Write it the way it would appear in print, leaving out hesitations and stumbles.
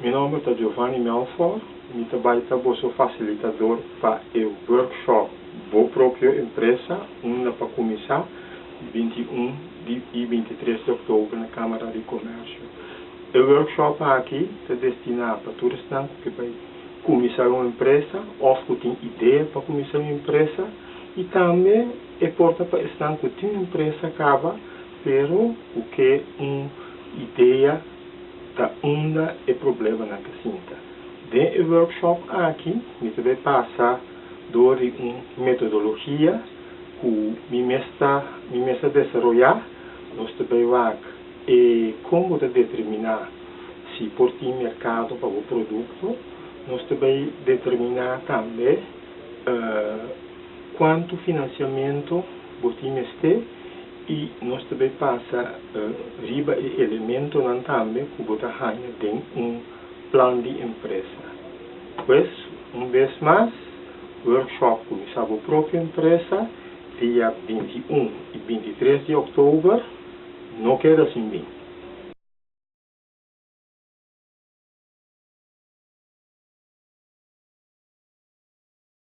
Mi nòmber ta Giovanni Melfor, mi ta bai ta boso fasilitador pa e workshop Bo Propio Empresa, unda pa kuminsá 21 i 23 di òktober na Kámara di Komèrsio. E workshop aki ta destiná pa tur esnan ku ke bai kuminsá un empresa òf ku tin idea pa kuminsá un empresa i tambe e por ta pa esnan ku tin un empresa kaba pero ku ke un idea ta unda e problemanan ta sinta. Den e workshop aki mi ta bai pasa dor di un metodologia ku mi mes ta mi mes a desaroyá. Nos ta bai wak e kon bo ta determiná si por tin merkado pa bo produkto. Nos ta bai determiná tambe kuantu finansiamentu bo tin mester i nos ta bai pasa riba e elementonan tambe ku bo ta haña den un plan di empresa. Pues, un bes mas, workshop Kuminsá Bo Propio Empresa dia 21 i 23 di òktober, no keda sin bin.